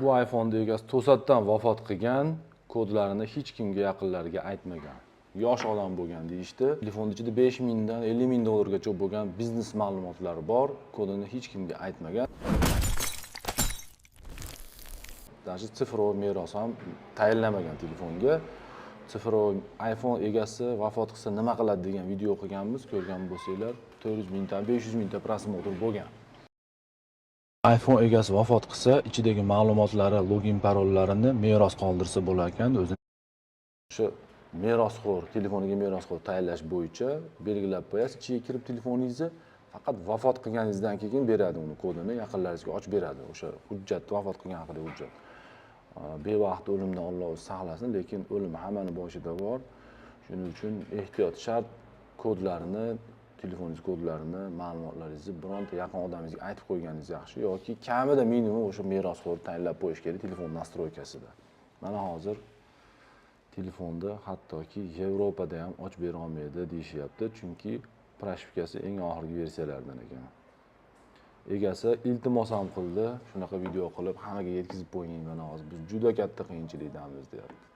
Bu iPhone'ni egasi to'satdan vafot qilgan, kodlarini hech kimga, yaqinlariga aytmagan. Yosh odam bo'lgan deyishdi. Telefonni ichida 5 mingdan 50 ming dollargacha bo'lgan biznes ma'lumotlari bor, kodini hech kimga aytmagan. Даже цифровой meros ham tayinlamagan telefonga. Цифровой iPhone egasi vafot qilsa nima qiladi degan video qilganmiz, ko'rgan bo'lsanglar, 400 mingdan 500 mingta просмотр bo'lgan. iPhone egasi vafot qilsa, ichidagi ma'lumotlari, login parollarini meros qoldirsa bo'lar ekan o'zi. O'sha merosxo'r, telefoniga merosxo'r tayinlash bo'yicha belgilab qo'yasiz, ichiga kirib telefoningizni faqat vafot qilganingizdan keyin beradi uni kodini, yaqinlaringizga ochib beradi o'sha hujjat, vafot qilgan haqidagi hujjat. Bevaqt o'limdan Alloh o'zi saqlasin, lekin o'lim hammani boshida bor. Shuning uchun ehtiyot shart. Kodlarini, telefoningiz kodlarini, ma'lumotlaringizni bironta yaqin odamingizga aytib qo'yganingiz yaxshi yoki kamida minimum o'sha merosxo'r tayinlab qo'yish kerak telefon настройка sida. Mana hozir telefonda hattoki Yevropada ham ochib bera olmaydi deyishyapti, chunki прошивка si eng oxirgi versiyalardan ekan. Egasi iltimos ham qildi, shunaqa video qilib hammaga yetkazib qo'ying, mana hozir biz juda katta qiyinchilikdamiz, deyapti.